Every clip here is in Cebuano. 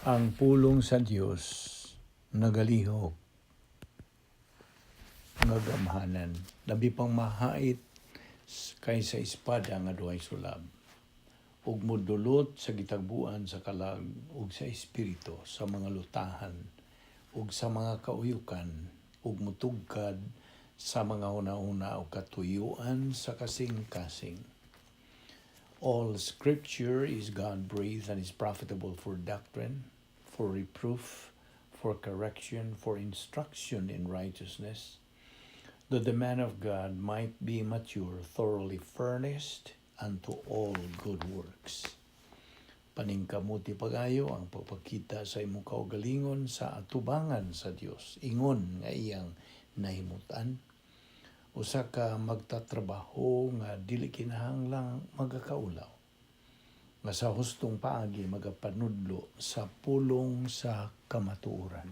Ang pulong sa Dios nagalihok nga gamhanan, labi pang mahait kaysa espada nga duhay sulab, ug modulot sa gitagbuan sa kalag ug sa espiritu, sa mga lutahan ug sa mga kauyukan, ug mutugkad sa mga hunahuna ug katuyuan sa kasing-kasing. All scripture is God-breathed and is profitable for doctrine, for reproof, for correction, for instruction in righteousness, that the man of God might be mature, thoroughly furnished unto all good works. Paningkamuti pag-ayo ang pagpakita sa imong kaugalingon sa atubangan sa Dios, ingon nga iyang nahimutan, usa ka magtatrabaho nga dili kinahanglang magakaulaw, nga sa hustong paagi magapanudlo sa pulong sa kamatuoran.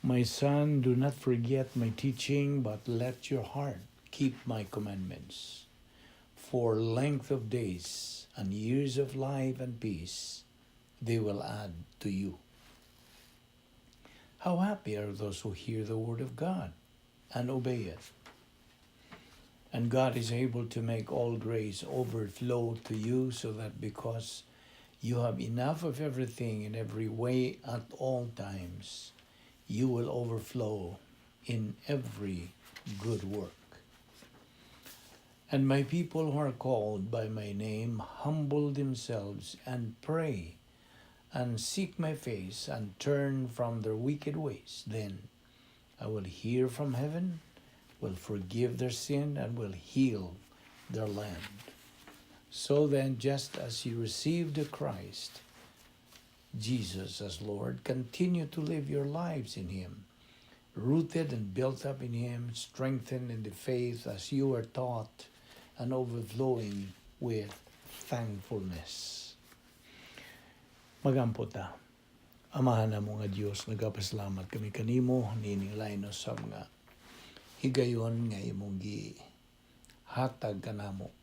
My son, do not forget my teaching, but let your heart keep my commandments. For length of days and years of life and peace, they will add to you. How happy are those who hear the word of God and obey it. And God is able to make all grace overflow to you so that because you have enough of everything in every way at all times, you will overflow in every good work. And my people who are called by my name humble themselves and pray and seek my face and turn from their wicked ways, then I will hear from heaven, will forgive their sin, and will heal their land. So then, just as you received the Christ, Jesus as Lord, continue to live your lives in Him, rooted and built up in Him, strengthened in the faith as you are taught, and overflowing with thankfulness. Magampo ta. Amahan namo nga Dios, nagapasalamat kami kanimo niining lain sa mga higayon nga imong gihatag kanamo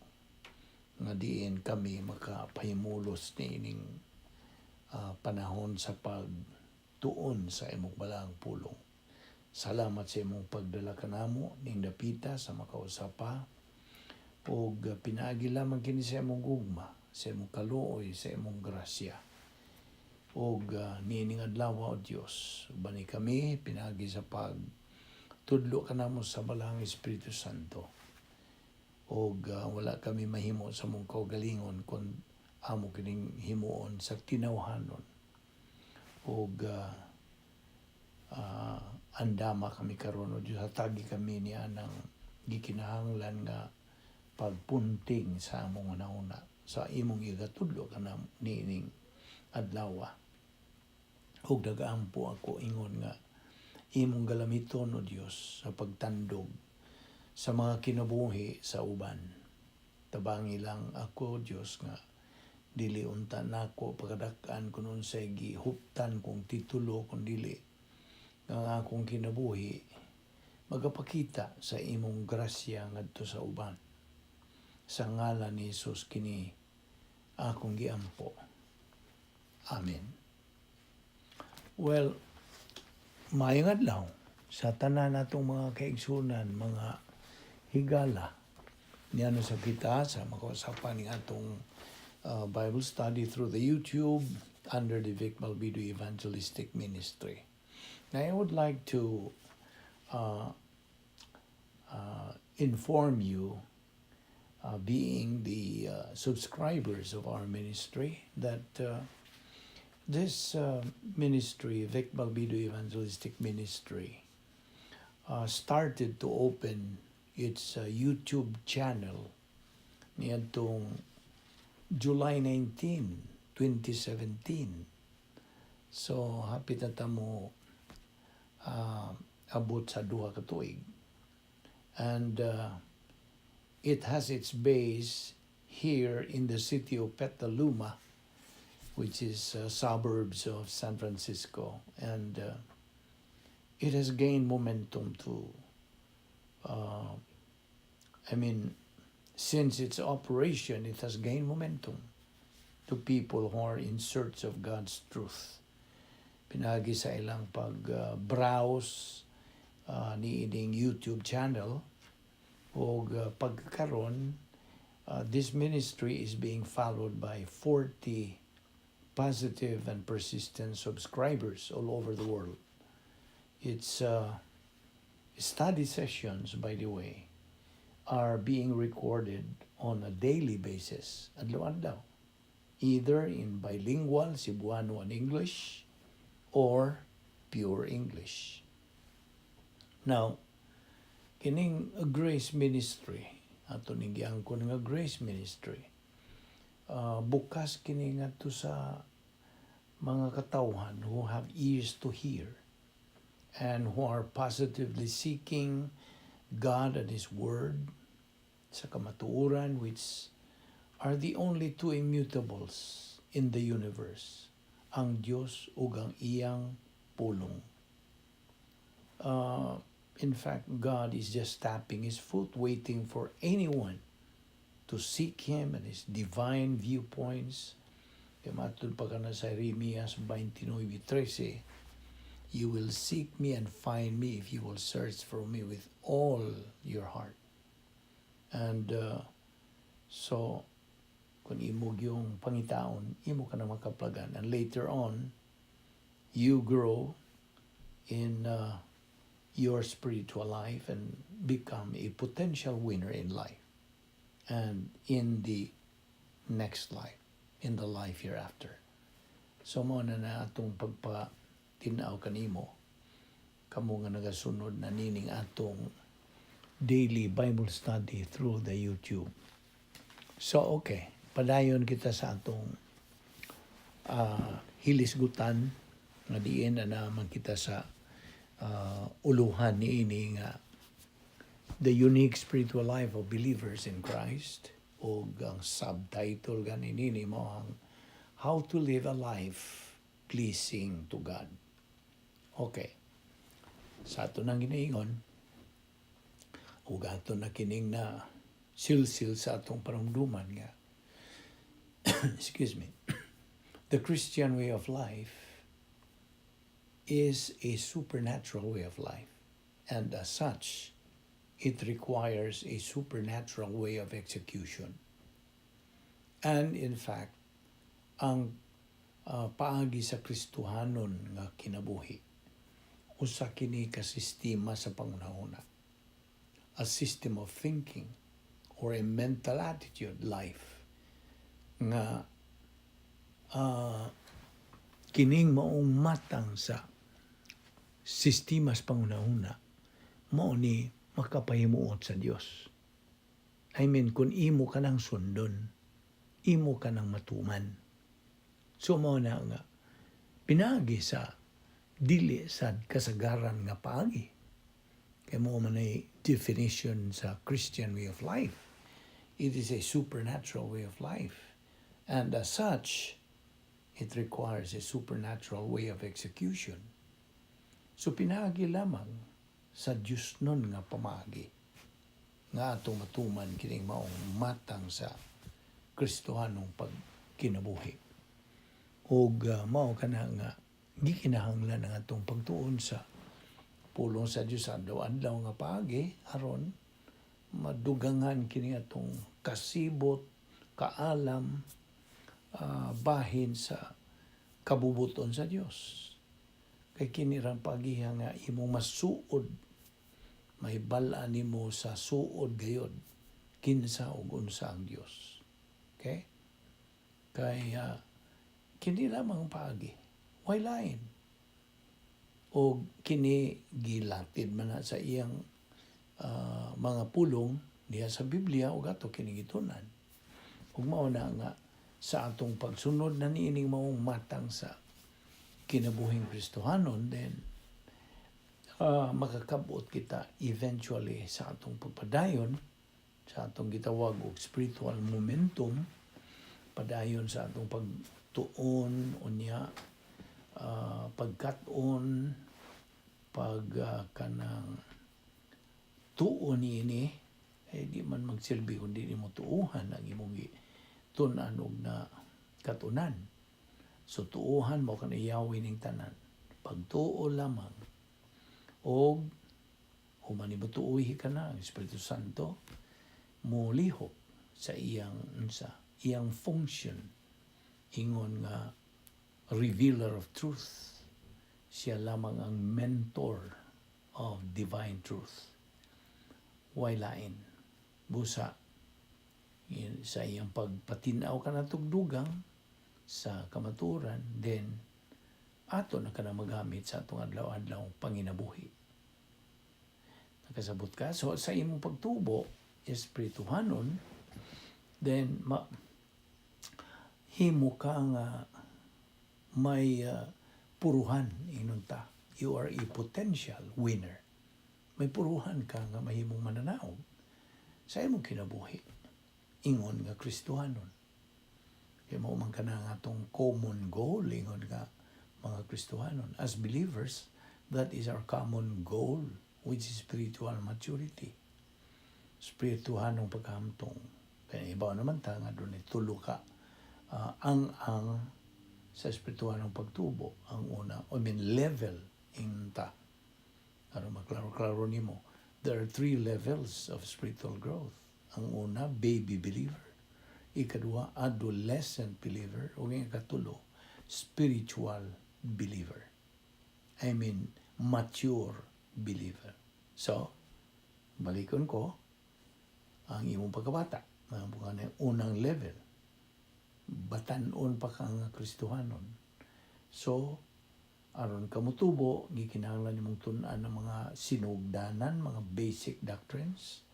nga diin kami makapahimulos niining panahon sa pagtuon sa imong balaang pulong. Salamat sa imong pagdala kanamo ning dapita sa makausapa ug pinaagi lamang kini sa imong gugma, sa imong kaluoy, sa imong grasya. Ug niining adlaw, o Dios, ubani kami pinaagi sa pag tudlo kanamo sa Balaang Espiritu Santo. Ug wala kami mahimo sa among kaugalingon kun amo kining himuon sa tinawhanon. Ug andama kami karon, o Dios, hatagi kami niya ng gikinahanglan nga pagpunting sa among hunahuna sa imong igatudlo kanamo niining adlaw. Ug nagaampo ako ingon nga imong galamiton, o Dios, sa pagtandog sa mga kinabuhi sa uban. Tabangi lang ako, Dios, nga dili unta nako pagkadak-an kun unsay gihuptan kong titulo, kun dili nga ang akong kinabuhi magapakita sa imong grasya ngadto sa uban. Sa ngalan ni Jesus kini akong giampo. Amen. Well, maayong adlaw sa tanan natong mga kaigsunan, mga higala. Niano sa kita sa makausapan ning atong Bible study through the YouTube under the Vic Balbido Evangelistic Ministry. Now, I would like to inform you, being the subscribers of our ministry, that this ministry, Vic Balbido Evangelistic Ministry, started to open its YouTube channel niadtong July 19, 2017. So, hapit na ta mo abot sa 2 ka tuig. And it has its base here in the city of Petaluma, which is suburbs of San Francisco. And it has gained momentum to, I mean, since its operation, it has gained momentum. to people who are in search of God's truth. Pinaagi sa ilang pag-browse niining YouTube channel og pagkaron, this ministry is being followed by 40 positive and persistent subscribers all over the world. Its study sessions, by the way, are being recorded on a daily basis, adlaw-adlaw, either in bilingual Cebuano and English or pure English. Now, kining Grace Ministry, ato ning giangkon nga Grace Ministry, bukas kini ngadto sa mga katawhan who have ears to hear and who are positively seeking God and His Word sa kamatuoran, which are the only two immutables in the universe, ang Dios ug ang iyang pulong. In fact, God is just tapping His foot, waiting for anyone to seek Him and His divine viewpoints. Kay matud pa kana sa Jeremias 29:13, "You will seek me and find me if you will search for me with all your heart." And so, kung imo yung pangitaon, imo ka na makaplagan. And later on, you grow in your spiritual life and become a potential winner in life and in the next life, in the life hereafter. So mao na na atong pagpatinaw kanimo, kamo nga nagasunod na nining atong daily Bible study through the YouTube. So okay, padayon kita sa atong hilisgutan nga diin na naman kita sa uluhan niini nga The Unique Spiritual Life of Believers in Christ, o ang subtitle gani nini mao ang How to Live a Life Pleasing to God. Okay. Sa ato nang ginaingon, ug ato na kining na silsil sa atong panumduman nga, excuse me, the Christian way of life is a supernatural way of life, and as such it requires a supernatural way of execution. And in fact, ang paagi sa Kristohanon nga kinabuhi, usa kini ka sistema sa panghunahuna. A system of thinking or a mental attitude life nga kining maong matang sa sistema sa panghunahuna mao ni makapahimuot sa Dios. I mean, kung imo ka nang sundon, imo ka nang matuman. So mao na nga pinaagi sa dili sa kasagaran nga paagi. Kay mao man ay definition sa Christian way of life. It is a supernatural way of life. And as such, it requires a supernatural way of execution. So pinaagi lamang sa Diyos nun nga pamaagi nga atong matuman kining maong matang sa Kristohanong pagkinabuhi. Og mao kana nga gikinahanglan ang atong pagtuon sa pulong sa Dios adlaw-adlaw nga paagi aron madugangan kini atong kasibot, kaalam bahin sa kabubuton sa Dios. Kay kini rang pagiha nga imong masuod, mahibal-an nimo sa suod gayod kinsa ug unsa ang Dios. Okay? Kay kini lamang ang paagi. Way lain. O kini gilatid man na sa iyang mga pulong diha sa Biblia ug ato kini gitunan. Ug mao na nga sa atong pagsunod na niining maong matang sa kinabuhing Kristohanon, then makakabot kita eventually sa atong pagpadayon sa atong gitawag og spiritual momentum, padayon sa atong pagtuon unya, pagkat-on, pag kanang tuon niini, eh di man magsilbi kung di nimo tuuhan ang imong tun-an og na Katunan. So tuohan mo kan iyawi ning tanan. Pagtuo lamang og human nimo tuohi ka na ang Espiritu Santo molihok sa iyang unsa, iyang function ingon nga revealer of truth. Siya lamang ang mentor of divine truth. Way lain. Busa sa iyang pagpatinaw ka na tugdugang sa kamaturan, then ato na ka na magamit sa atong adlaw-adlaw panginabuhi. Nakasabot ka? So sa imong pagtubo espirituhanon, then ma himo ka nga may puruhan inunta. You are a potential winner. May puruhan ka nga mahimong mananaog sa imong kinabuhi ingon nga Kristohanon. Kay mao man kana nga atong common goal ingon nga mga Kristohanon. As believers, that is our common goal, which is spiritual maturity. Spirituhanong pagkahamtong. Kaya iba naman ta nga dunay tulo ka ang sa espirituhanong pagtubo. Ang una, I mean, level inta. Aron maklaro-klaro nimo, there are three levels of spiritual growth. Ang una, baby believer. Ikaduha, adolescent believer. O ang ikatulo, spiritual believer. I mean, mature believer. So, balikon ko ang imong pagkabata. Ang unang level. Batanon pa ka nga Kristohanon. So, aron ka motubo, gikinahanglan nimong tun-an ng mga sinugdanan, mga basic doctrines.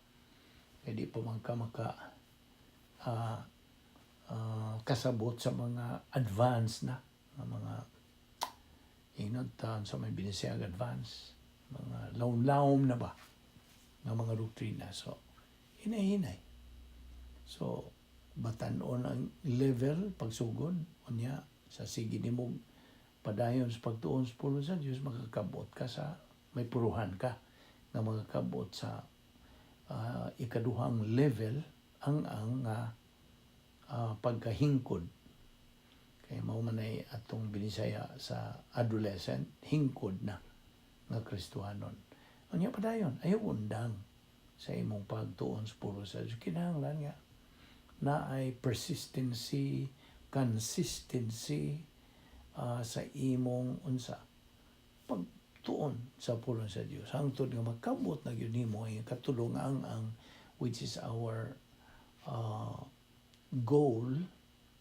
Kaya di pa man ka maka kasabot sa mga advance na, nga mga ingon ta sa may Binisayag advance, mga lawom-lawom na ba nga mga doktrina. So, hinay-hinay. So, batanon ang level pagsugod, unya sa sige nimo padayon sa pagtuon sa pulong sa Dios, makakabot ka sa may puruhan ka nga makakabot sa ikaduhang level, ang pagkahingkod, kay mao man ay atong Binisaya sa adolescent, hingkod na nga Kristohanon. Unya padayon, ayaw undang sa imong pagtuon sa pulong sa Dios. Kinahanglan nga na ay persistency, consistency sa imong unsa, pagtuon sa pulong sa Dios hangtod nga makabot na gyud nimo ang katulong ang which is our goal,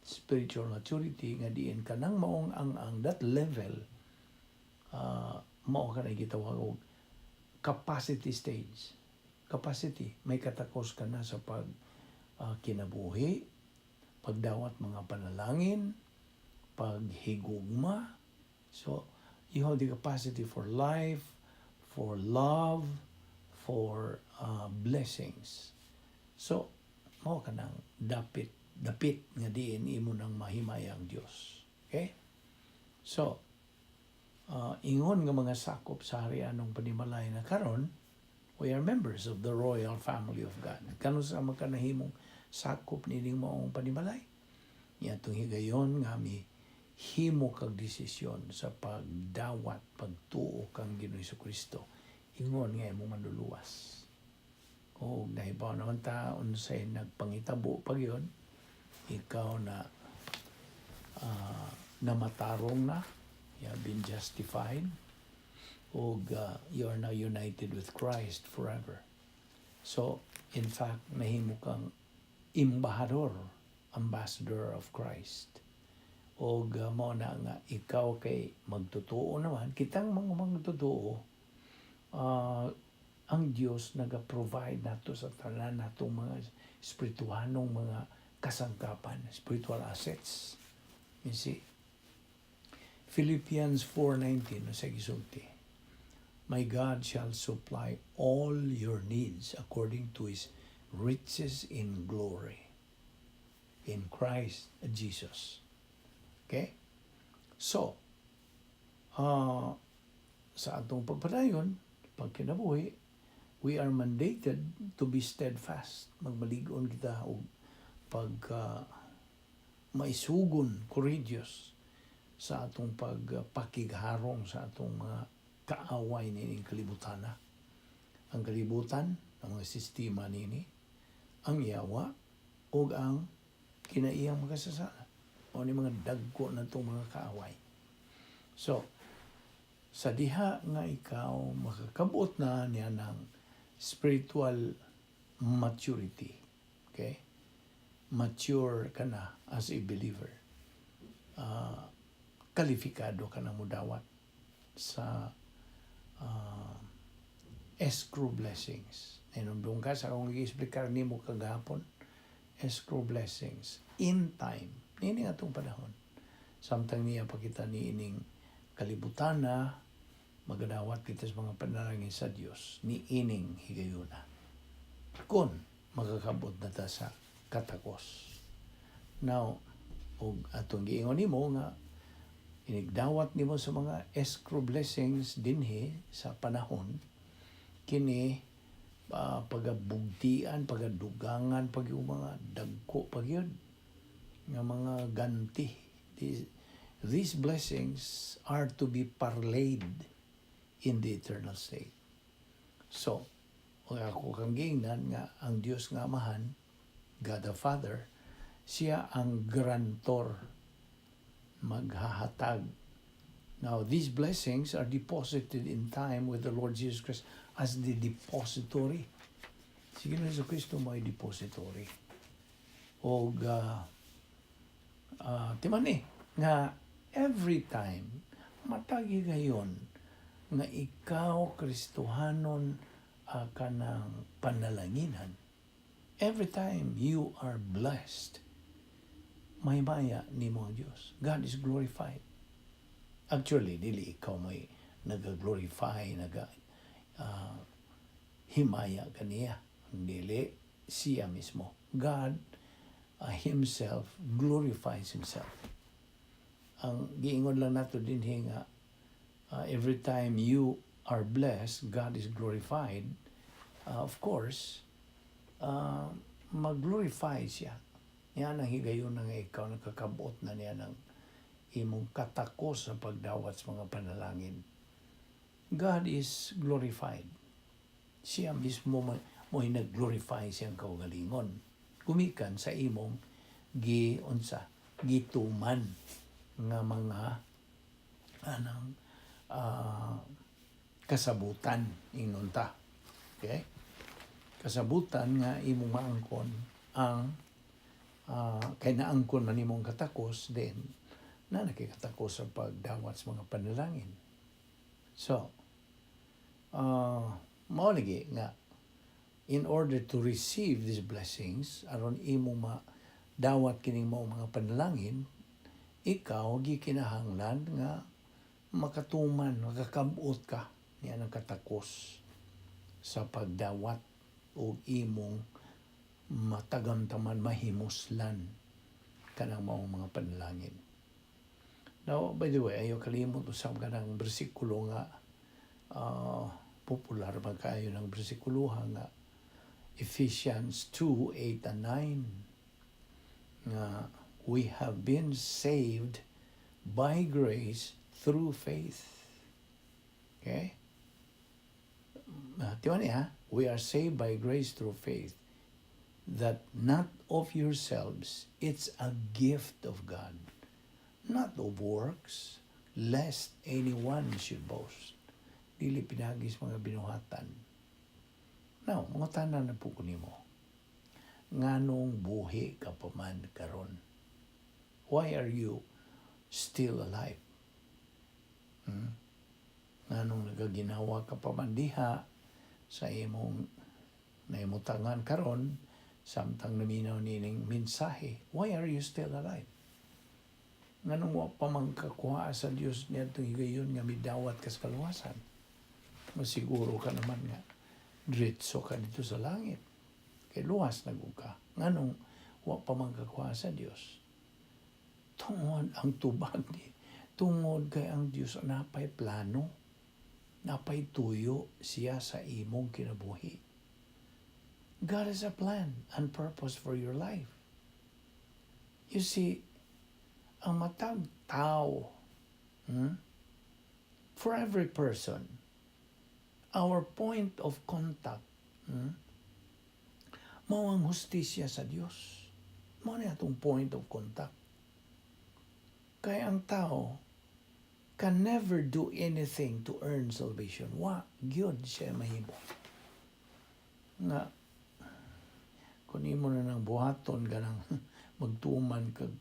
spiritual maturity, nga diin kanang maong ang that level, mao ka na gitawag og capacity stage. Capacity, may katakos ka na sa pag kinabuhi, pagdawat mga panalangin, paghigugma. So you have the capacity for life, for love, for blessings. So mao ka nang dapit dapit nga diin imo nang mahimaya ang Dios. Okay? So ingon nga mga sakop sa harianong panimalay na karon, we are members of the royal family of God. Kanus-a man ka nahimong sakop nining maong panimalay? Niadtong higayon nga mi himo kag desisyon sa pagdawat, pagtuo kang Ginoong Kristo ingon nga imong manluluwas. O nahibaw naman ta unsay nagpangitabo pag yun, ikaw na namatarong na, you have been justified, ug you are now united with Christ forever. So, in fact, nahimo kang embahador, ambassador of Christ. Og mao na nga ikaw kay magtotoo naman, kitang mga magtotoo, ang Dios naga-provide nato sa tanan natong mga espirituhanong mga kasangkapan, spiritual assets. You see? Philippians 4:19 sa gisulti, "My God shall supply all your needs according to His riches in glory in Christ Jesus." Okay? So, sa atong pagpadayon, pagkinabuhi, we are mandated to be steadfast. Magmalig-on kita og pagka maisugon, courageous sa atong pagpakigharong sa atong mga kaaway nining kalibutan. Ang kalibutan, ang mga sistema nini, ang yawa, ug ang kinaiyang makasasala. O ni mga dagko na itong mga kaaway. So, sa diha nga ikaw makakabot na niya ng spiritual maturity. Okay? Mature ka na as a believer. Kalifikado ka na mudawat sa escrow blessings. Hinumdum ka sa akong gi-explicar nimo kagahapon, escrow blessings in time. Nini nga atong panahon. Samtang niya pa kita niining kalibutan na magadawat kita sa mga panalangin sa Dios ni ining higayuna. Kung makakabot na ta sa katakos. Now, ug atong giingon nimo nga inigdawat nimo sa mga escrow blessings dinhi sa panahon kini, pagabugtian, pagadugangan pag yung mga dagko pag yun nga mga ganti. These blessings are to be parlayed in the eternal state. So, ug ako kang giingnan nga ang Dios nga Amahan, God the Father, siya ang grantor, maghahatag. Now, these blessings are deposited in time with the Lord Jesus Christ as the depository. Si Ginoong Hesus Kristo may depository. Og timan eh, nga every time, matagi gayon, nga ikaw, Kristohanon, kanang panalanginan, every time you are blessed, mahimaya nimo ang Diyos. God is glorified. Actually, dili ikaw may naga-glorify, naga himaya kaniya. Dili siya mismo. God Himself glorifies Himself. Ang giingon lang nato dinhi nga every time you are blessed, God is glorified. Of course, mag-glorify siya. Yan ang higayon nga ikaw nakakabot na niya ng imong katakos sa pagdawat sa mga panalangin. God is glorified. Siya mismo mo nag-glorify siyang kaugalingon. Gumikan sa imong gi unsa gituman nga mga anang kasabutan ingnon ta. Okay? Kasabutan nga imong maangkon ang kay naangkon man imong katakos, then na nakikatakos sa pagdawat sa mga panalangin. So, mao lagi nga in order to receive these blessings, aron imo madawat kining mao mga panalangin, ikaw gikinahanglan nga makatuman, makakabot ka niya ng katakos sa pagdawat og imong matagamtaman, mahimuslan kanang maong mga panalangin. Now, by the way, ayaw kalimot usab kanang bersikulo nga popular man kaayo ng bersikulo nga Ephesians 2, 8 and 9 nga we have been saved by grace through faith. Okay? Tiwan niya, we are saved by grace through faith, that not of yourselves, it's a gift of God, not of works, lest anyone should boast. Dili pinaagi sa mga binuhatan. Now, mangutana na po ko nimo. Nganong buhi ka pa man karon? Why are you still alive? Hmm? Nganong nagaginawa ka pa man diha sa imong naimutangan karon samtang naminaw nining mensahe? Why are you still alive? Nganong wa pa man kakuha sa Dios niadtong higayon nga midawat kas kaluwasan? Masiguro ka naman nga diretso ka dito sa langit. Kay luwas na gud ka. Nganong wa pa man kakuha sa Dios? Tungod ang tubag ni tungod kay ang Dios napay plano, napay tuyo siya sa imong kinabuhi. God has a plan and purpose for your life. You see, Ang matag tao, For every person, our point of contact, Mao ang hustisya sa Dios. Mao ni atong point of contact. Kay ang tao can never do anything to earn salvation. Wa gyud siya mahimo. Nga kung imo na nang buhaton ganang magtuman kag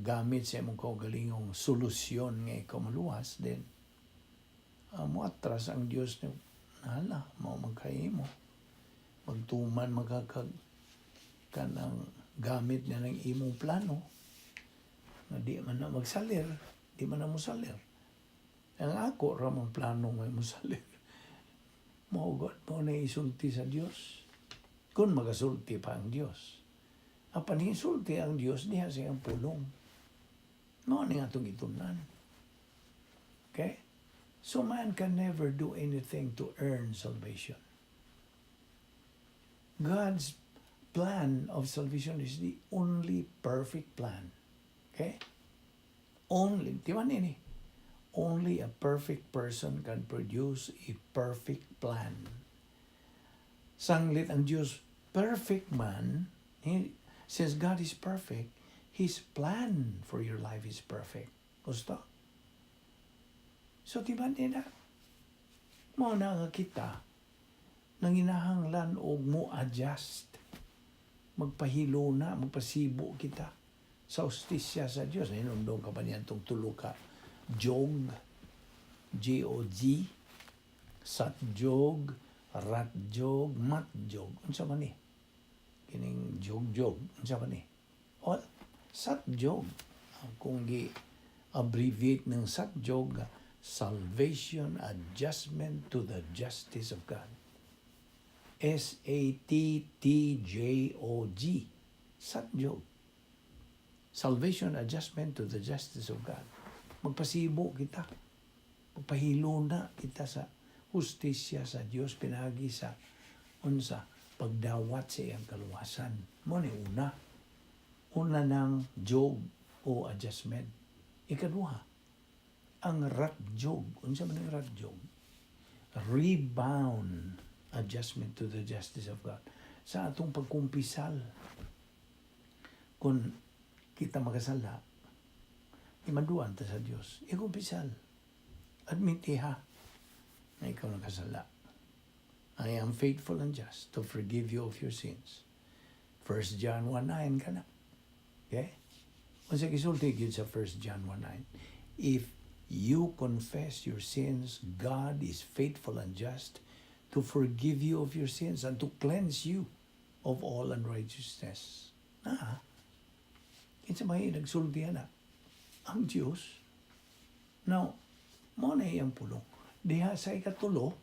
gamit sa imong kaugalingong solusyon nga ikaw maluwas, then mo atras ang Dios ni hala mao man kay imo magtuman magkakag kanang gamit niya ng imong plano nga di man na magsalir, di man na mosalir. Ang ako ra man plano nga mosalir. Mao God mo na isulti sa Dios kung magasulti pa ang Dios. Apan hisulti ang Dios diha sa iyang pulong. Mao ni atong gitun-an. Okay, so man can never do anything to earn salvation. God's plan of salvation is the only perfect plan. Okay? Only, di ba nini? Only a perfect person can produce a perfect plan. Sanglit ang Diyos, perfect man, since God is perfect, His plan for your life is perfect. Gusto? So, di ba nila? Mao na nga kita, nanginahanglan og mo adjust. Magpahilo na, magpasibo kita sa hustisya sa Diyos. Hinumdum ka ba niyan itong tulo ka jog, G-O-G, satjog, ratjog, matjog. Unsa man ni? Kining jog-jog. Unsa man ni? All, satjog. Kung gi abbreviate ng satjog, salvation adjustment to the justice of God. SATTJOG. Satjog. Salvation adjustment to the justice of God. Magpasibo kita. Magpahilo na kita sa hustisya sa Dios pinagi sa unsa pagdawat sa iyang kaluwasan. Mao ni una. Una ng jog o adjustment. Ikaduha, ang ratjog. Unsa man ang ratjog? Rebound adjustment to the justice of God. Sa atong pagkumpisal, kung kita makasala, imaduan ta sa Dios. Ikumpisal. Admit ha na ikaw nakasala. I am faithful and just to forgive you of your sins. 1 John 1:9 kana. Okay? Unsa gisulti gyud sa 1 John 1:9? If you confess your sins, God is faithful and just to forgive you of your sins and to cleanse you of all unrighteousness. Ah, kinsa may nagsulti na? Ang Diyos. Now, mao na iyang pulong. Diha sa ikatulo,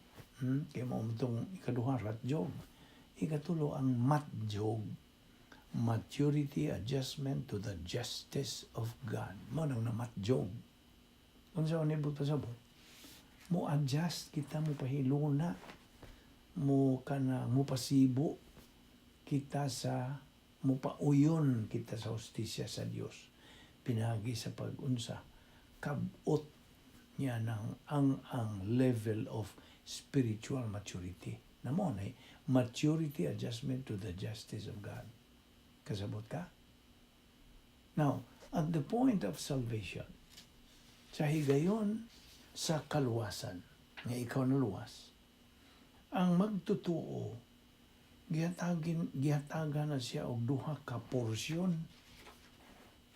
kay mao itong ikaduha, ratjog. Ikatulo, ang matjog. Maturity adjustment to the justice of God. Mao nang namatjog. Unsa man ibot pasabot? Mo adjust kita, mo pahiluna, mo kana mo pasibo kita sa mo pauyon kita sa hustisya sa Dios pinagi sa pag-unsa kabot niya ng ang level of spiritual maturity na mao na maturity adjustment to the justice of God. Kasabot ka? Now, at the point of salvation, sa higayon sa kaluwasan nga ikaw naluwas, ang magtutuo gihatagin gihatagan na siya og duha ka porsyon: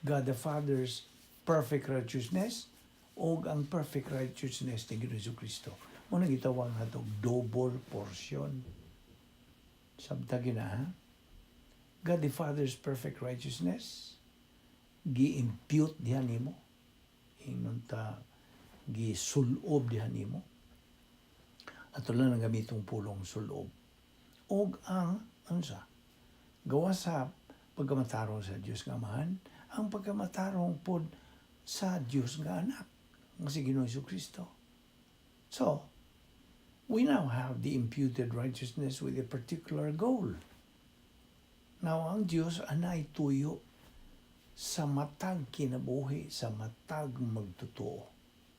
God the Father's perfect righteousness ug ang perfect righteousness ni Ginoong Kristo. Mao na gitawag nato double portion. Sabta gina ha? God the Father's perfect righteousness gi-impute diha nimo. Ingon ta gisulob diha nimo. Ato lang ang gamitong pulong sulob. Og ang unsa? Gawa sa pagkamatarong sa Dios nga Amahan, ang pagkamatarong pod sa Dios nga Anak, nga si Ginoong Kristo. So, we now have the imputed righteousness with a particular goal. Now, ang Dios anay tuyo Sa matag kinabuhi, sa matag magtotoo.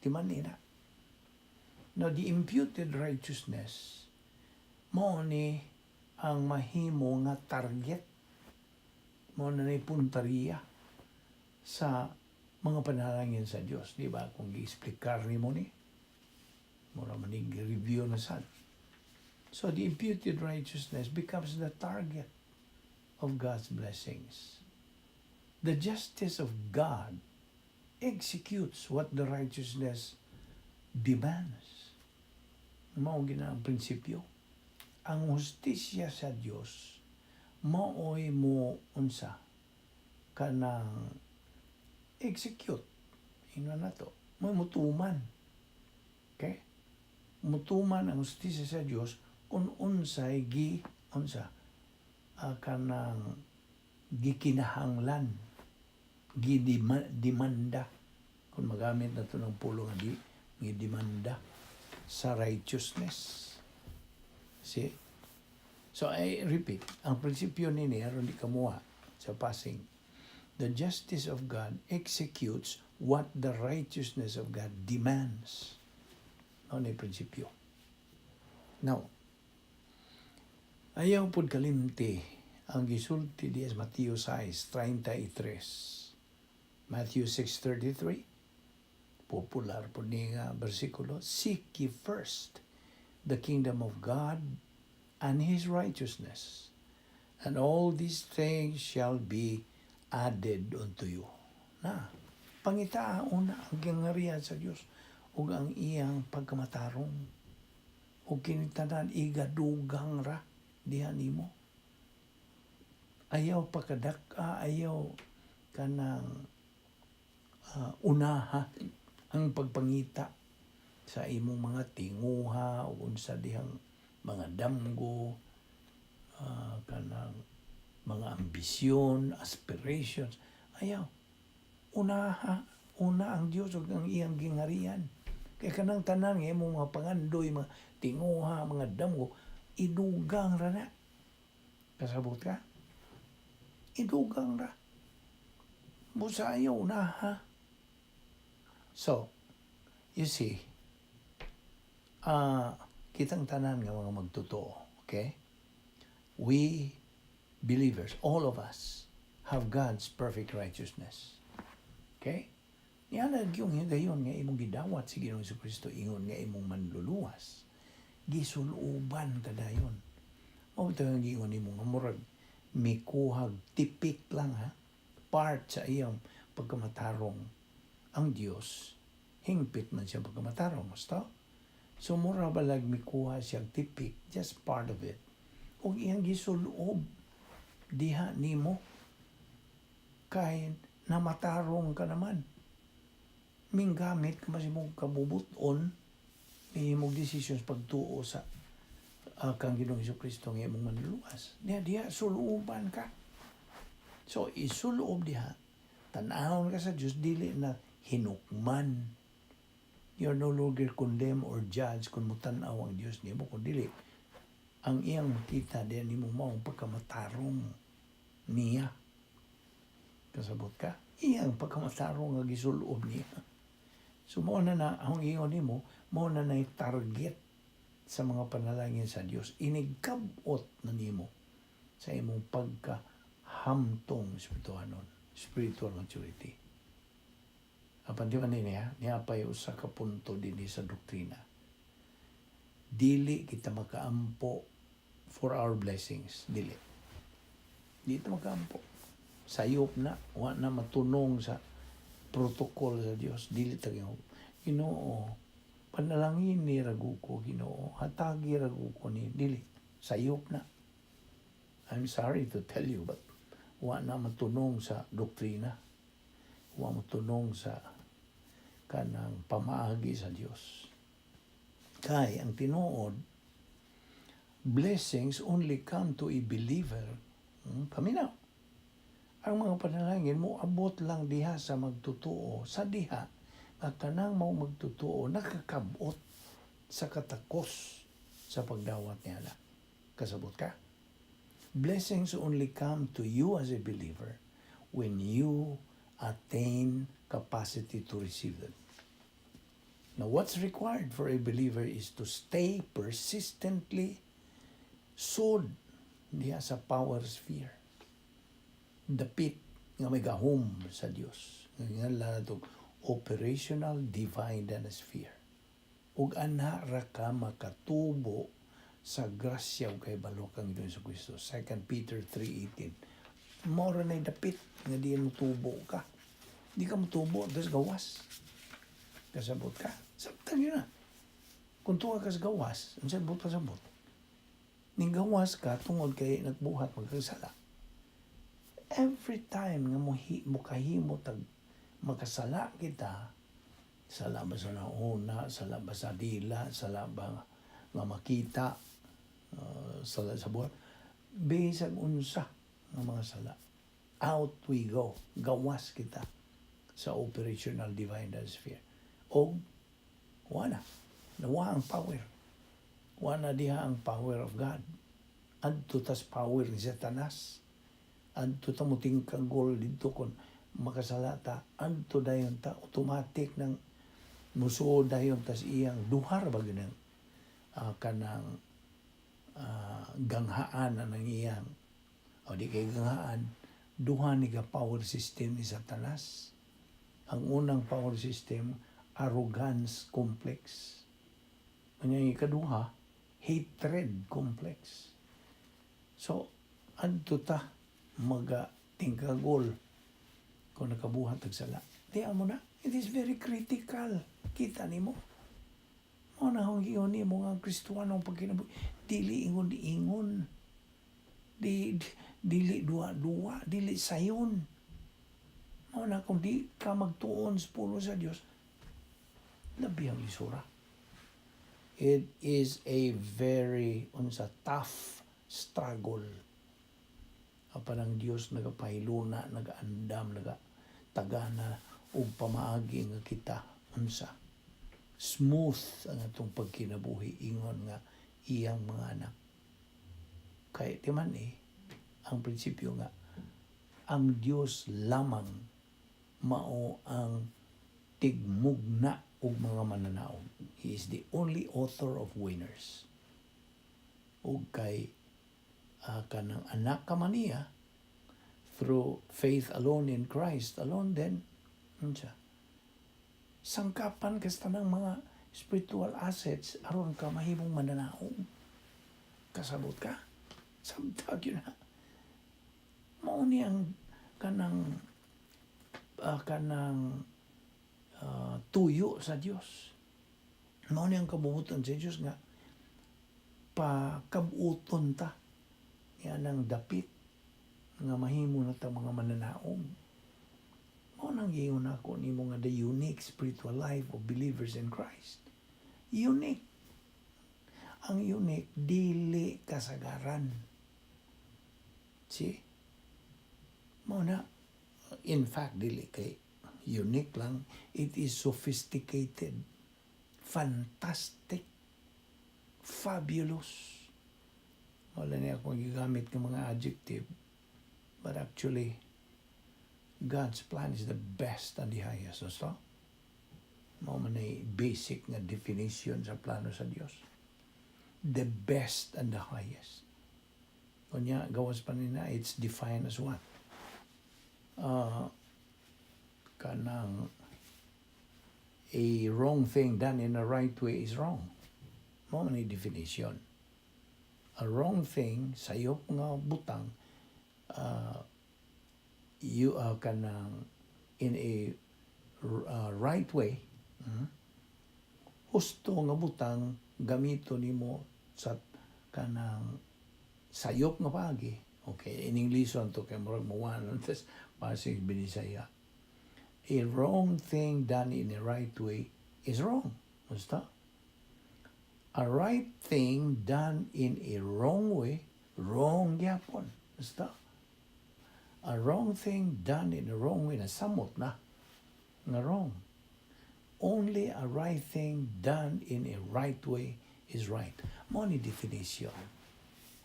Di man nina. Now, the imputed righteousness, mao ni ang mahimo nga target. Mao na ni puntariya sa mga panalangin sa Dios, di ba? Kung gi-explikar nimo ni, mura man review na sad. So the imputed righteousness becomes the target of God's blessings. The justice of God executes what the righteousness demands. Mao gina ang prinsipyo. Ang hustisya sa Dios maoy mo unsa kanang execute. Ingon na to. Mo mutuman. Okay? Mutuman ang hustisya sa Dios kung unsay gi unsa kanang gikinahanglan, gidimanda, kung magamit na to ng pulong nga di gidemanda sa righteousness. See? So I repeat, ang prinsipyo nini aron di kamuha sa passing: the justice of God executes what the righteousness of God demands. Mao ni prinsipyo. Now, ayaw pod kalimti ang gisulti di sa Mateo 6:33. Matthew 6:33. Popular po ni nga bersikulo. "Seek ye first the kingdom of God and His righteousness, and all these things shall be added unto you." Na, pangitaa una ang gingarian sa Dios ug ang iyang pagkamatarong. Ug kini tanan igadugang ra diha nimo. Ayaw pakadak-a, ayaw kanang unaha ang pagpangita sa imong mga tinguha o unsa dihang mga damgo, kanang mga ambisyon, aspirations. Ayaw. Unaha, una ang Dios ug ang iyang gingarian. Kay kanang tanan nga imong mga pangandoy, mga tinguha, mga damgo, idugang ra na. Kasabot ka? Idugang ra. Busa ayaw unaha. So, you see, kitang tanan nga mga magtotoo, okay? We believers, all of us, have God's perfect righteousness. Okay? Niya yung higayon nga imong gidawat si Ginoong Kristo ingon nga imong manluluwas. Gisuluban ka dayon. Mao to ang giingon nimo nga murag mikuhag tipik lang ha. Part sa iyang pagkamatarong ang Dios. Hingpit man siya pagkamatarong. Gusto? So mura balag mikuha siyang tipik, just part of it. Ug iyang gisulob diha nimo kay namatarong ka naman. Minggamit ka mas imong kabubuton, imong decisions pagtuo sa kang Ginoong Kristo nga imong manluluwas. Diha diha suluban ka. So isuloob diha, tan-awon ka sa Dios dili na hinukman. You're no longer condemned or judged kung mutan-aw ang Dios nimo, kun dili ang iyang makita diha nimo mao ang pagkamatarong niya. Kasabot ka? Iyang pagkamatarong nga gisulob niya. So mao na na ang ingon nimo, mao na na target sa mga panalangin sa Dios. Inigkab-ot na nimo sa imong pagkahamtong espirituhanon, spiritual maturity. Apan di man niya, niya pa'y usa ka punto dinhi sa doktrina. Dili kita makaampo for our blessings. Dili. Di ta makaampo. Sayop na, wa na matunong sa protocol sa Dios. Dili ta Ginoo. Ginoo, panalangin ni raguko, Ginoo, hatagi raguko ni dili. Sayop na. I'm sorry to tell you, but wa na matunong sa doktrina. Wa matunong sa kanang pamaagi sa Dios. Kay ang tinuod, blessings only come to a believer. Paminaw. Ang mga panalangin mo abot lang diha sa magtotoo sa diha nga kanang mao magtotoo nakakabot sa katakos sa pagdawat niya na. Kasabot ka? Blessings only come to you as a believer when you Attain capacity to receive them. Now, what's required for a believer is to stay persistently sud diha sa power sphere. Dapit nga may gahom sa Dios. Nga nato operational divine sphere. Ug ana ra ka makatubo sa grasya ug kahibalo kang Ginoong Kristo. 2 Peter 3:18. Mao ra na dapit nga di mo tubo ka. Di ka motubo, tas gawas. Kasabot ka. Sabtang yun na. Kung tuwa ka sa gawas, unsay buot pasabot? Ning gawas ka tungod kay nagbuhat magkasala. Every time nga mo kahimo tag makasala kita, sala ba sa nauna, sala ba sa dila, sala ba nga makita, sala sa buhat, bisag unsa nga mga sala. Out we go. Gawas kita sa operational divine sphere. O wala. Nawa ang power. Wala diha ang power of God. Adto tas power ni Satanas. Adto ta mutingkagol didto kon makasala ta. Adto dayon ta automatic nang musuod dayon tas iyang duhar ba gyud ang kanang ganghaan na ng iyang o di kay ganghaan, duha ni ka power system ni Satanas. Ang unang power system, arrogance complex. Ang ikaduha, hatred complex. So, adto ta maga tingkagol kung nakabuhat og sala. Di mo na. It is very critical. Kita nimo. Mao na akong giingon nimo nga ang Kristohanong pagkinabuhi. Dili ingon-ingon. Di, dili duwa-duwa, dili sayon. Mao na kung di ka magtuon sa pulong sa Dios, labi ang lisura. It is a very unsa, tough struggle. Apan ang Dios nagapahiluna, nagaandam, nagatagana og pamaagi nga kita unsa, smooth ang atong pagkinabuhi ingon nga iyang mga anak. Kay ti man eh, ang prinsipyo nga ang Dios lamang mao ang tigmugna og mga mananaog. He is the only author of winners. Ug kay kanang anak ka man niya through faith alone in Christ alone, then unsa, sangkapan ka sa tanang mga spiritual assets aron ka mahimong mananaog. Kasabot ka? Samtag yun na. Mao ni ang kanang tuyo sa Dios. Mao ni ang kabubuton sa Dios nga pakabuton ta yan ang dapit nga mahimo na ta mga mananaog. Mao nang giingon ako nimo nga the unique spiritual life of believers in Christ. Unique. Ang unique, dili kasagaran. See? Mao na, in fact, dili kay unique lang. It is sophisticated, fantastic, fabulous. Wala niya akong gigamit ng mga adjective. But actually, God's plan is the best and the highest. So, mao man ay basic nga definition sa plano sa Dios. The best and the highest. Kunya, gawas pa nina, it's defined as what? Kanang a wrong thing done in a right way is wrong. Mao man ay definition. A wrong thing, sayop nga butang, you kanang in a right way, husto nga butang gamito nimo sa kanang sayop nga paagi. Okay, in English to kay murag mawanan tas pasig Binisaya. A wrong thing done in a right way is wrong. Basta. A right thing done in a wrong way, wrong gyapon. Basta. A wrong thing done in a wrong way, nasamot na nga wrong. Only a right thing done in a right way is right. Mao ni definition.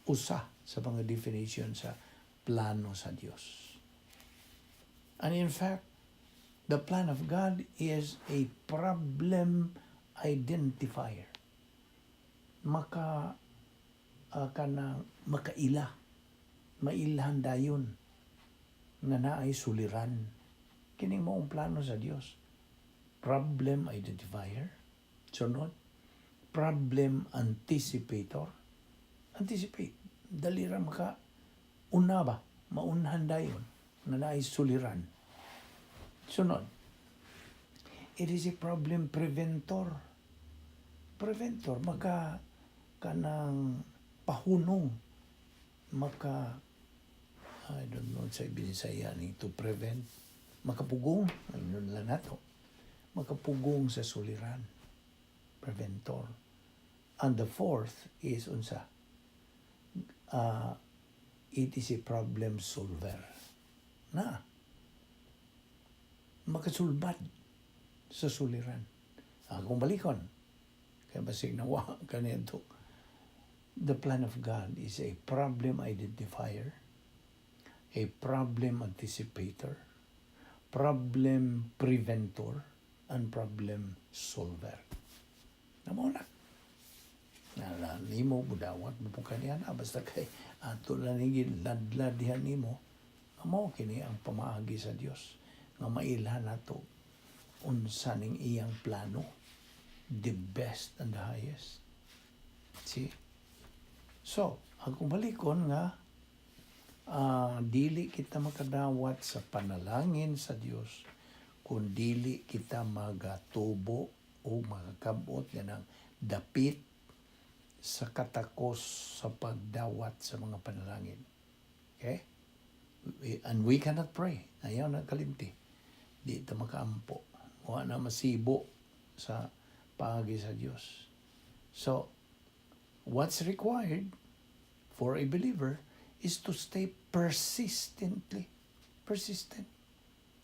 Usa sa mga definition sa plano sa Dios. And in fact, The plan of God is a problem identifier. Maka kanang makaila, mailhan dayon nga naay suliran. Kining maong plano sa Dios. Problem identifier. Sunod, problem anticipator. Anticipate. Dali ra maka una ba, maunhan dayon nga naay suliran. Sunod, it is a problem preventor. Preventor, maka kanang pahunong, maka, I don't know sa Binisaya ni to prevent, makapugong, ayun lang nato, makapugong sa suliran. Preventor. And the fourth is unsa? It is a problem solver. Na, makasulbad sa suliran. Akong balikon, kaya basig nawa kanito. The plan of God is a problem identifier, a problem anticipator, problem preventor, and problem solver. Namo na. Na nimo budawat mo po kaniya na basta kay ato lang ni ladlad diha nimo. Mao kini ang pamaagi sa Dios nga mailhan nato unsa ning iyang plano, the best and the highest. See? So, akong balikon nga dili kita makadawat sa panalangin sa Dios kung dili kita magatubo o makakabot nga ng dapit sa katakos sa pagdawat sa mga panalangin. Okay? And we cannot pray. Ayaw na kalimti. Di ito makaampo. Wa na masibo sa paagi sa Dios. So, what's required for a believer is to stay persistently. Persistent.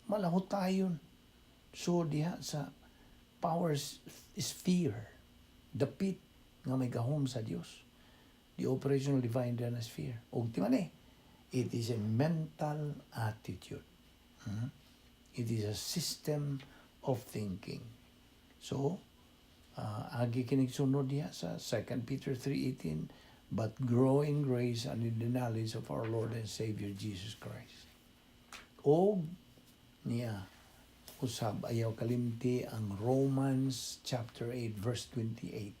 Malahot tayo. So, diha sa power sphere, dapit nga may gahom sa Dios. The operational divine sphere. Og timan eh, it is a mental attitude. It is a system of thinking. So, agi kinig sunod diha sa 2 Peter 3:18, "But grow in grace and in the knowledge of our Lord and Savior Jesus Christ." O niya usab ayaw kalimti ang Romans chapter 8 verse 28.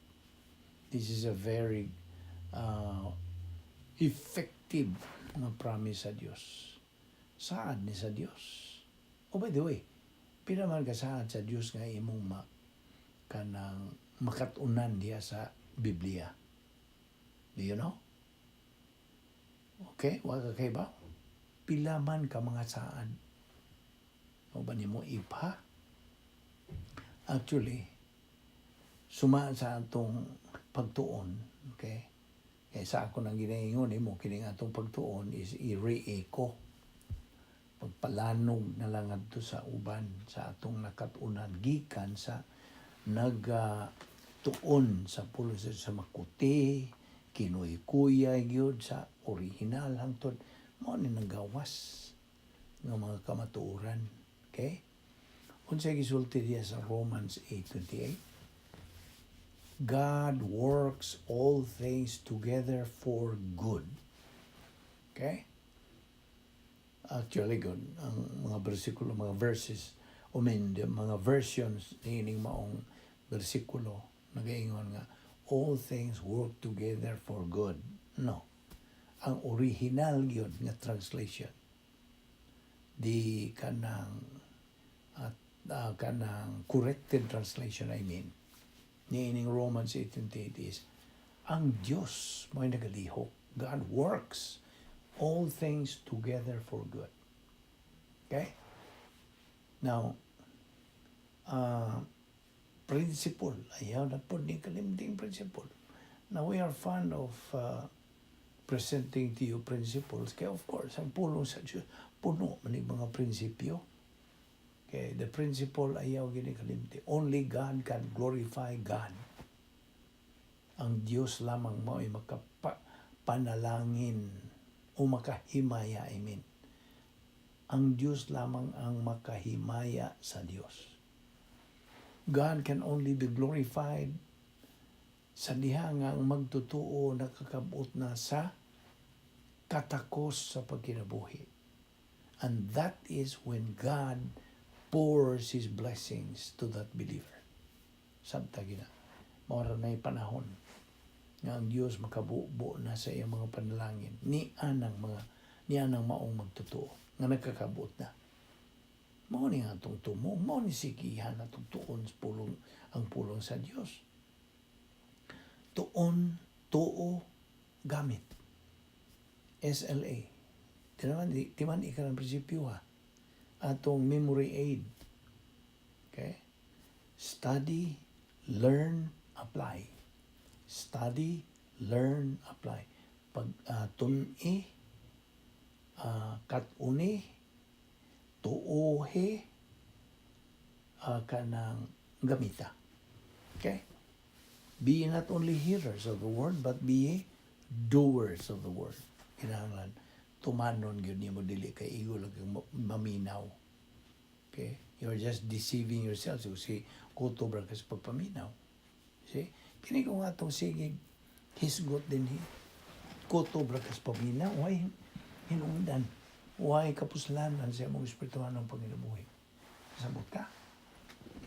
This is a very effective nga promise sa Dios. Saad ni sa Dios. Oh, by the way, pila man ka saad sa Dios nga imong ma kanang makatunan diha sa Biblia? Do you know? Okay, wa ka kay ba? Pila man ka mga saad. O ba nimo ipa? Actually, suma sa atong pagtuon, okay? Kaya sa ako nang ginaingon nimo kining atong pagtuon is i-re-echo. Pagpalanog na lang adto sa uban sa atong nakatunan gikan sa nagtuon sa pulos sa makuti, kinuy-kuyay gyud sa original hangtod mao ni nagawas nga mga kamatuoran. Okay? Unsay gisulti diya sa Romans 8:28? God works all things together for good. Okay? Actually, good. Ang mga bersikulo, mga verses, I mean, the mga versions niining maong bersikulo, nagaingon nga, "All things work together for good." No. Ang original gyud nga translation, di kanang at kanang corrected translation, I mean, niining Romans 8:28 is ang Diyos mo'y nagalihok. God works all things together for good. Okay? Now, principle. Ayaw na po ni kalimting principle. Now, we are fond of presenting to you principles. Kaya of course, ang pulong sa Diyos, puno man yung mga prinsipyo. Okay, the principle, ayaw gini kalimti. Only God can glorify God. Ang Diyos lamang mo ay makapanalangin o makahimaya, I mean. Ang Dios lamang ang makahimaya sa Dios. God can only be glorified sa diha nga ang magtotoo nakakabot na sa katakos sa pagkinabuhi. And that is when God pours His blessings to that believer. Sabta gina. Mao ra na'y panahon nga ang Dios makabubo na sa iyang mga panalangin ni anang maong magtotoo nga nagkakabot na. Mao ni nga atong tumo, mao ni sigihan atong tuon sa pulong, ang pulong sa Dios. Tuon, tuo, gamit. SLA. Tinaman, timan ika ng prinsipyo ha. Atong memory aid. Okay? Study, learn, apply. Study, learn, apply. Pag tun-i, kat-uni, tuohi, kanang gamita. Okay? Be not only hearers of the word, but be doers of the word. Kinahanglan, tumanon gyud nimo, dili kay igo lang kang maminaw. Okay? You're just deceiving yourself. So, si kutob ra ka sa pagpaminaw. See? Kini ko nga atong sige hisgot din hi. Kutob ra ka sa paminaw. Why hinungdan? Why kapuslanan sa imong espirituhanong panginabuhi? Sabot ka?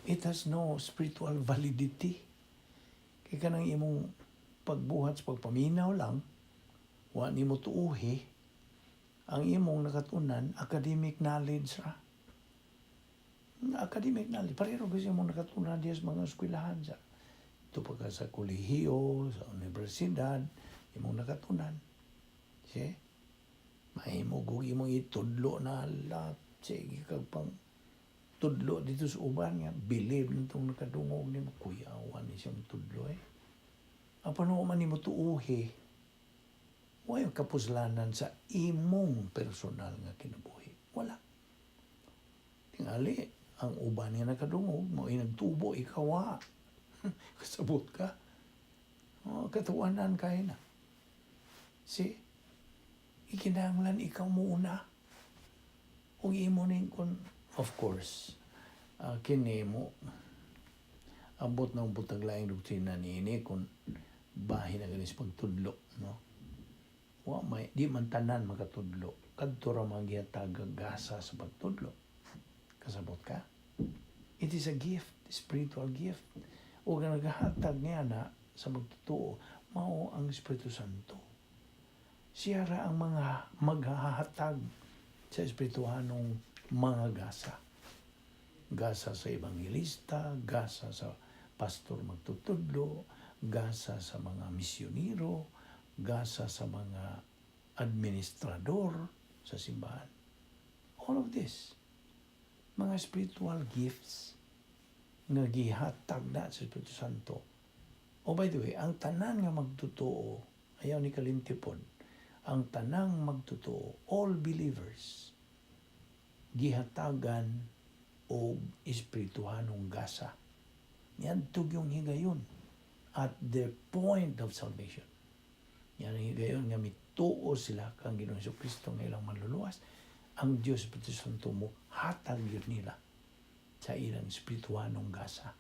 It has no spiritual validity. Kay kanang imong pagbuhat sa pagpaminaw lang, wa nimo tuuhi, ang imong nakatunan, academic knowledge ra. Academic knowledge. Pareho kasi imong nakatunan diya sa mga eskwelahan sa ito pa ka sa kolehiyo, sa universidad, imong nakatunan. See? Mahimo kung imong itudlo na lahat. Sige kag pang tudlo dito sa uban nga believe nitong nakadungog nimo, kuyawan ni siyang tudlo eh. Apan man nimo tuuhi, way kapuslanan sa imong personal nga kinabuhi. Wala. Tingali, ang uban nga nakadungog, mo nagtubo, ikaw wa. Kasabot ka. Oh, katuwanan kay na. See? Ikinahanglan ikaw muna. Ug imo ning kun of course, kini mo ambot ng butag laing doktrina niini kung bahin na ganis pagtudlo, no? Wa may di man tanan makatudlo. Kadto ra man gihatag gasa sa pagtudlo. Kasabot ka? It is a gift, spiritual gift. Ug ang nagahatag niya na sa magtotoo, mao ang Espiritu Santo. Siya ra ang mga maghahatag sa espirituhanong mga gasa. Gasa sa ebanghelista, gasa sa pastor magtutudlo, gasa sa mga misyonero, gasa sa mga administrador sa simbahan. All of this, mga spiritual gifts nga gihatag na sa Espiritu Santo. Oh, by the way, ang tanan nga magtotoo, ayaw ni kalimtipon, ang tanang magtotoo, all believers, gihatagan og espirituhanong gasa. Niadto yung higayon at the point of salvation. Yan ang higayon nga mituo sila kang Ginoong Kristo nga ilang manluluwas. Ang Diyos Espiritu Santo mo hatag yun nila sa ilang espirituhanong gasa.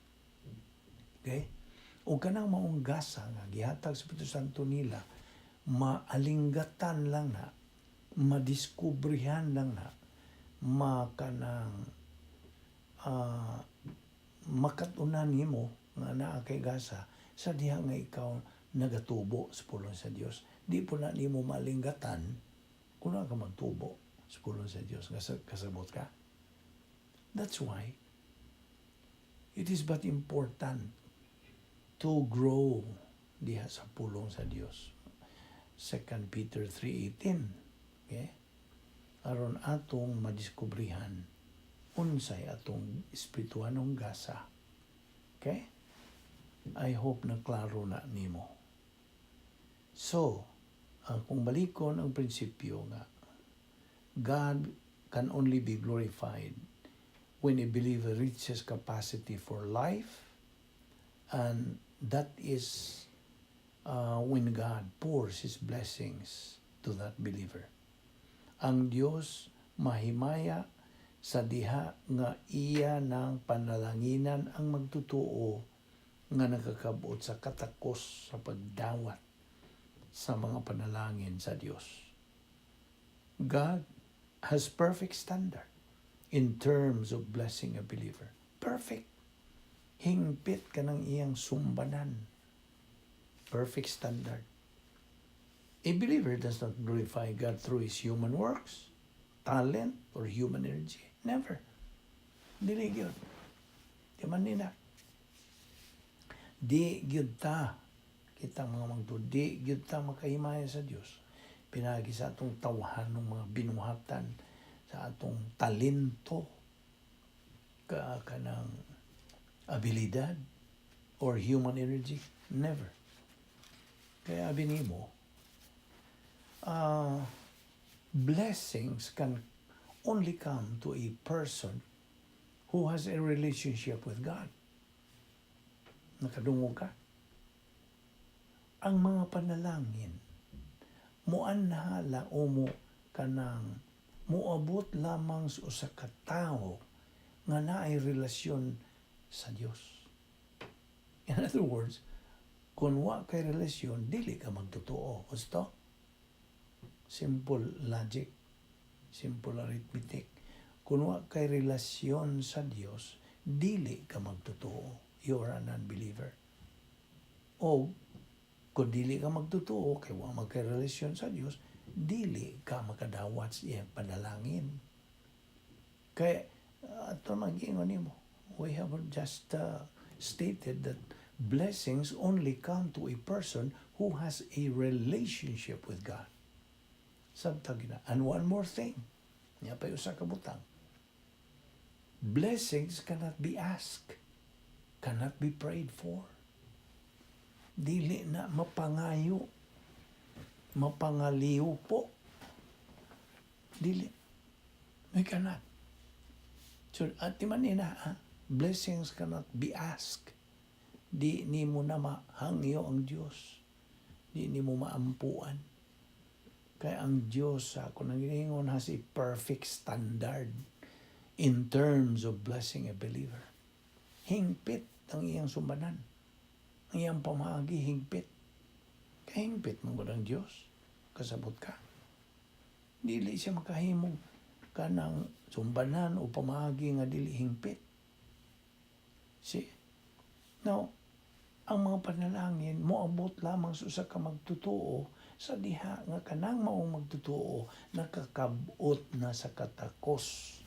Okay? O kanang maong gasa nga gihatag sa Espiritu Santo nila, maalinggatan lang na, madiskubrihan lang na, makanang makatunan nimo nga naa kay gasa sa diha nga ikaw nagatubo sa pulong sa Dios. Di po na nimo malinggatan kung ka magtubo sa pulong sa Dios. Kasabot ka? That's why it is but important to grow diha sa pulong sa Dios. 2 Peter 3:18. Okay? Aron atong madiskubrihan unsay atong espirituhanong gasa. Okay? I hope na klaro na nimo. So, kung balikon ang prinsipyo nga God can only be glorified when a believer reaches capacity for life, and that is when God pours His blessings to that believer. Ang Dios Mahimaya sa diha nga iya ng panalanginan ang magtotoo nga nakakabot sa katakos sa pagdawat sa mga panalangin sa Dios. God has perfect standard in terms of blessing a believer. Perfect. Hingpit kanang iyang sumbanan. Perfect standard. A believer does not glorify God through his human works, talent, or human energy. Never. Dili gyud. Di man nila. Di gyud ta, kita mga magtuo, di gyud ta makahimaya sa Dios pinaagi sa atong tawhan ng mga binuhatan, sa atong talento, ka kanang abilidad or human energy. Never. Kaya abi nimo, blessings can only come to a person who has a relationship with God. Nakadungog ka? Ang mga panalangin, muanhala o mo kanang muabot lamang sa usa ka tawo nga naay relasyon sa Dios. In other words, kung wa kay relasyon, dili ka magtotoo. Gusto? Simple logic, simple arithmetic. Kung wa kay relasyon sa Dios, dili ka magtotoo. You are an unbeliever. O kung dili ka magtotoo, kay wa magkay relasyon sa Dios, dili ka makadawat sa iyang panalangin. Kaya, ato mag-ingon nimo, we have just stated that blessings only come to a person who has a relationship with God. Sabtag na. And one more thing, niya pa usa ka butang. Blessings cannot be asked, cannot be prayed for. Dili na mapangayo, mapangaliw po. Dili. We cannot. So, at manina, ha? Blessings cannot be asked. Di nimo na mahangyo ang Diyos. Di nimo maampuan. Kaya ang Diyos sa ako nang giningon has a perfect standard in terms of blessing a believer. Hingpit ang iyang sumbanan. Ang iyang pamaagi, hingpit. Kaya hingpit mo ang Diyos. Kasabot ka. Dili siya makahimog kanang sumbanan o pamaagi nga dili hingpit. See? Now, ang mga panalangin moabot lamang sa usa ka magtotoo sa diha nga kanang maong magtotoo nakakabot na sa katakos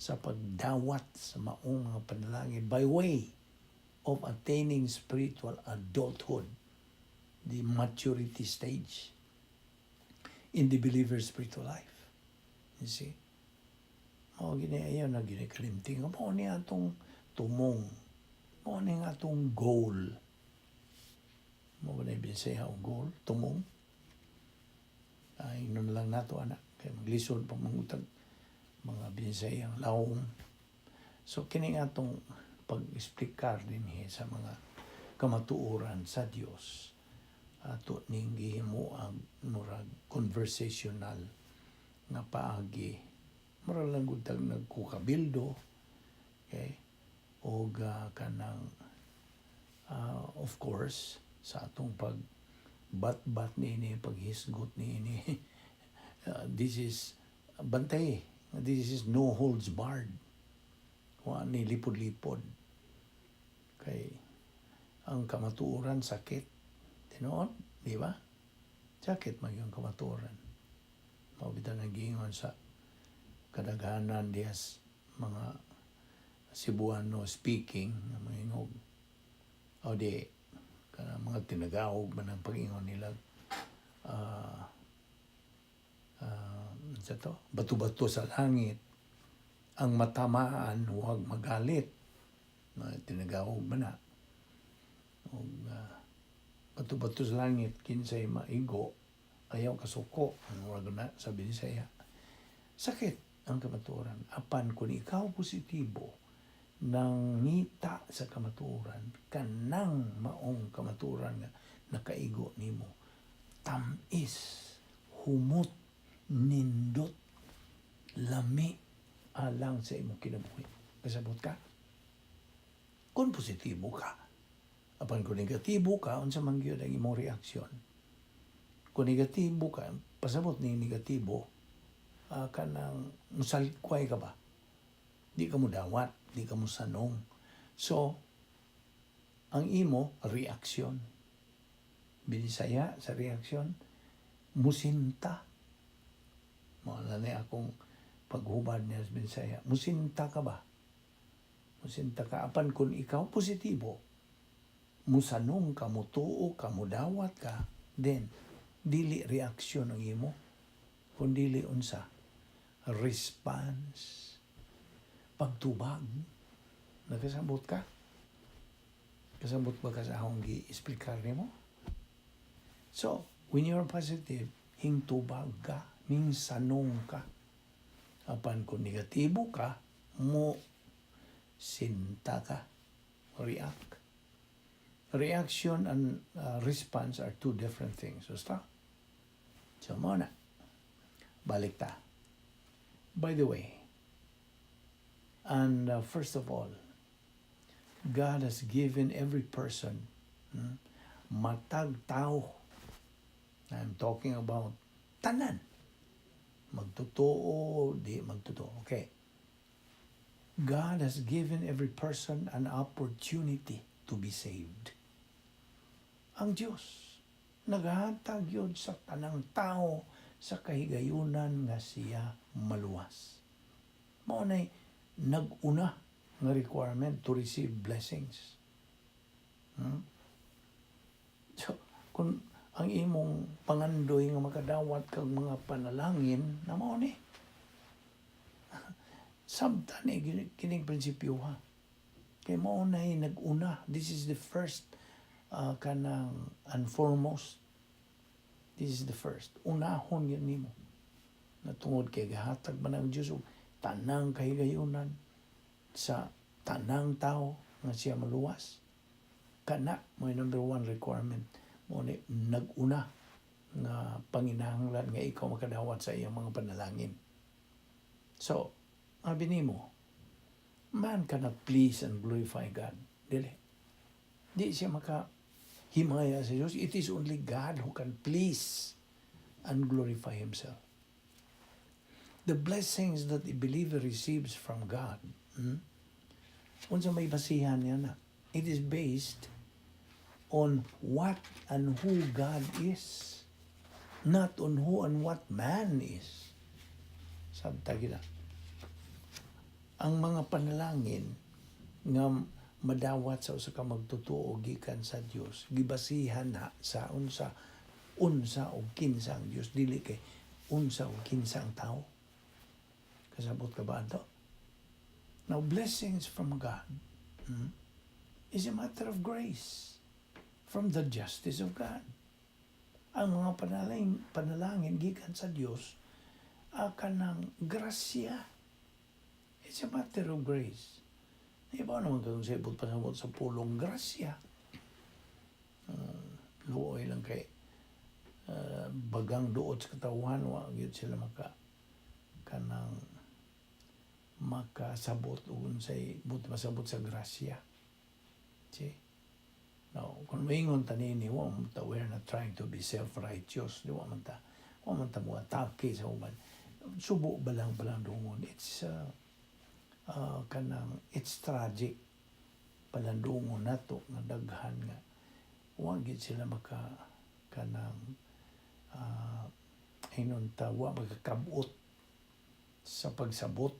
sa pagdawat sa maong mga panalangin by way of attaining spiritual adulthood, the maturity stage in the believer's spiritual life. You see? Mao gini ayaw na gini kalimting. Mao ni atong tumong. Mao ni nga atong goal. Mao ba na ibig ang goal? Tumong. Ay, nun lang nato, anak. Kay maglisod pa mangutag mga Binisayang lawom. So, kini nga atong pag-explicar din sa mga kamatuoran sa Dios, ato ning gihimo ang murag conversational nga paagi, murag lang gud tag nagkukabildo, okay, og kanang of course sa atong pag bat-bat niini, paghisgot niini, this is bantay, this is no holds barred, wa ni lipod-lipod, kay ang kamatuoran sakit, tinuod, di ba? Sakit man yung kamatuoran. Mao bitaw nag-giingon sa kadaghanan diyas mga Cebuano speaking nga mga ingog o di kana mga tinagahog man ang pag-ingon nila, sa to bato-bato sa langit ang matamaan, huwag magalit. Mga tinagahog man na og bato-bato sa langit, kinsay maigo, ayaw kasuko. Ang murag na sabi ni saya, sakit ang kamatuoran, apan kung ikaw positibo nang ngita sa kamatuoran, kanang maong kamatuoran nga nakaigo nimo, tamis, humot, nindot. Lami alang sa imong kinabuhi. Kasabot ka? Kung positibo ka, apan kung negatibo ka, unsa man gyud ang imong reaksyon? Kung negatibo ka, pasabot ni negatibo, kanang musalkway ka ba? Di ka mo dawat, di ka mo sanong. So, ang imo, reaksyon. Binisaya sa reaksyon, musinta. Mao na ni akong paghubad niya sa Binisaya. Musinta ka ba? Musinta ka. Apan kung ikaw positibo, musanong ka, mutuo ka, mudawat ka, then, dili reaksyon ang imo, kung dili unsa, response, pagtubag. Nakasabot ka? Kasabot ba ka sa akong gi-explicar nimo? So, when you're positive, hingtubag ka, ning sanong ka. Apan kung negatibo ka, mo sinta ka, react. Reaction and response are two different things. Basta? So, mao na. Balik ta. By the way, and first of all, God has given every person, matag tao. I'm talking about tanan. Magtotoo, di magtotoo. Okay. God has given every person an opportunity to be saved. Ang Diyos naghatag yun sa tanang tao sa kahigayunan nga siya maluwas. Mao na'y nag-una nga requirement to receive blessings. So, kung ang imong pangandoy nga makadawat kag mga panalangin na mao ni. Sabta ni kining prinsipyo ha. Kay mao na'y nag-una. This is the first kanang and foremost. This is the first. Unahon yun nimo. Na tungod kay gihatag man ang Diyos og tanang kahigayunan sa tanang tao nga siya maluwas. Kana mo number one requirement mo ni nag-una nga panginahanglan nga ikaw makadawat sa iyang mga panalangin. So, abi nimo, man cannot please and glorify God. Dili. Di siya maka himaya sa Diyos. It is only God who can please and glorify Himself. The blessings that the believer receives from God, unsa may basihan niya na? It is based on what and who God is, not on who and what man is. Sabta gila. Ang mga panalangin nga madawat sa usa ka magtotoo gikan sa Dios, gibasihan na sa unsa unsa og kinsa ang Dios, dili kay unsa og kinsa ang tao. Kasabot ka ba ato? Now, blessings from God is a matter of grace from the justice of God. Ang mga panalangin gikan sa Dios kanang grasya. It's a matter of grace. Iba naman kung sa ibot pasabot sa pulong grasya. Luoy lang kay bagang duot sa katawhan, wa gyud sila maka kanang makasabot ug unsay but masabot sa grasya. See? Now, kung maingon ta nini, wa man ta, we're not trying to be self-righteous. Di wa man ta, wa man ta mo atake sa uban. Subo ba lang palandungon. It's kanang, it's tragic palandungon nato nga daghan nga wa gid sila maka kanang ingon ta wa makakabot sa pagsabot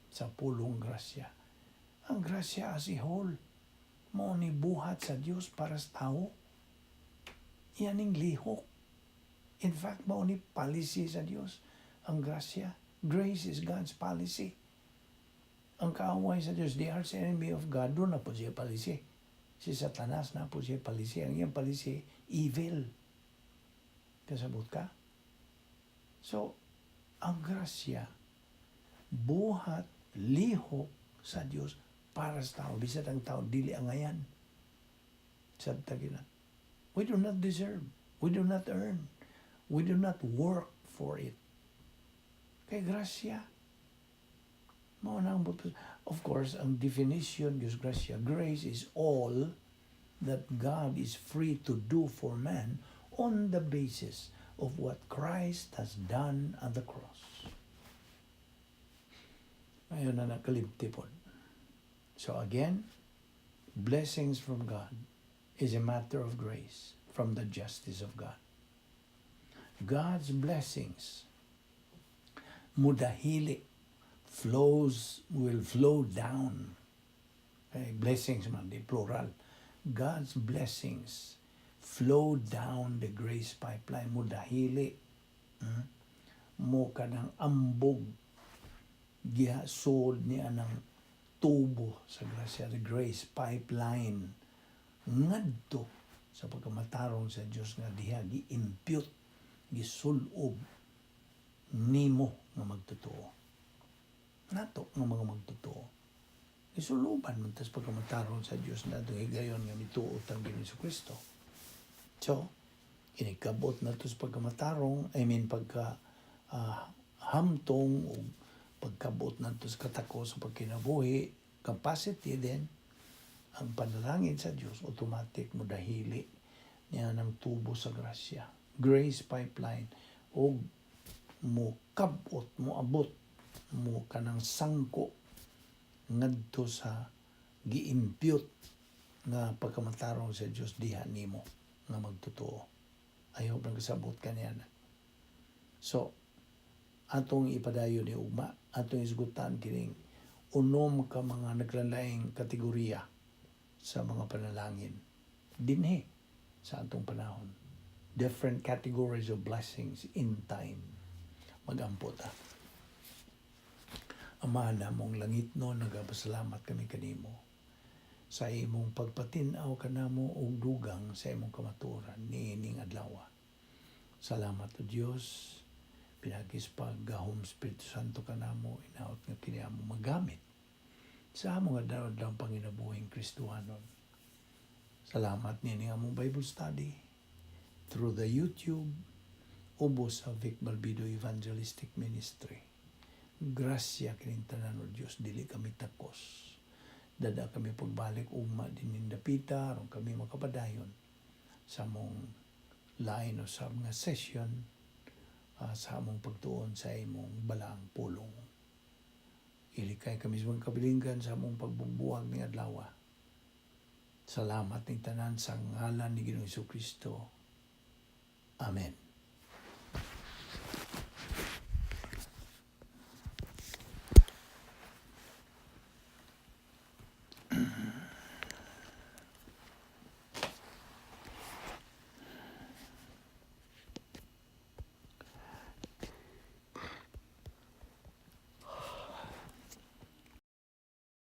sa pulong grasya. Ang grasya as a whole, mao ni buhat sa Dios para sa tao. Iyan ang lihok. In fact, mao ni policy sa Dios. Ang grasya. Grace is God's policy. Ang kaaway sa Dios, the arch enemy of God, duna pod siya policy. Si Satanas naa pod siya policy. Ang iyang policy, evil. Kasabot ka? So, ang grasya, buhat, lihok sa Dios para sa tao. Bisan ang tao, dili angayan. Sabta gina. We do not deserve. We do not earn. We do not work for it. Kay grasya. Mao na ang, of course, ang definition Diyos grasya, grace is all that God is free to do for man on the basis of what Christ has done on the cross. Ngayon na nakalimti pod. So again, blessings from God is a matter of grace from the justice of God. God's blessings mudahili, flows, will flow down. Okay, blessings man, di plural. God's blessings flow down the grace pipeline, mudahili. Mo kanang ambog giha sod niya ng tubo sa grasya, the grace pipeline, ngadto sa pagkamatarong sa Dios nga diha gi-impute, gisulob nimo nga magtotoo, nato nga mga magtotoo. Gisuluban man tas pagkamatarong sa Dios na higayon nga mituo tang Ginoong Kristo. So inikabot na to sa pagkamatarong, I mean, pagka hamtong o pagkabot nato sa katako sa pagkinabuhi, capacity, then ang panalangin sa Dios automatic mo dahili niya ng tubo sa grasya, grace pipeline, o mo kabot, mo abot, mo kanang sangko ngadto sa gi-impute nga pagkamatarong sa Dios diha nimo nga magtotoo. I hope nagkasabot ka niya na. So, atong ipadayon ni ugma, atong isgutan kining unom ka mga naglalaing kategorya sa mga panalangin dinhi sa atong panahon. Different categories of blessings in time. Magampo ta. Ama namong langitnon, nagapasalamat kami kanimo sa imong pagpatin-aw kanamo og dugang sa imong kamatuoran niining adlaw. Salamat o Dios, pinaagi sa paggahom Espiritu Santo kanamo, inaot nga kini amo magamit sa among adlaw-adlaw panginabuhing Kristohanon. Salamat niini among Bible study through the YouTube ubos sa Vic Balbido Evangelistic Ministry. Grasya kining tanan o Dios, dili kami takos. Dada kami pagbalik ugma din dapita aron kami makapadayon sa among lain o sa mga session sa among pagtuon sa imong balaang pulong. Ilikay kami sa mga kabilinggan sa among pagbugbuwag ning adlaw. Salamat ning tanan sa ngalan ni Ginoong Kristo. Amen.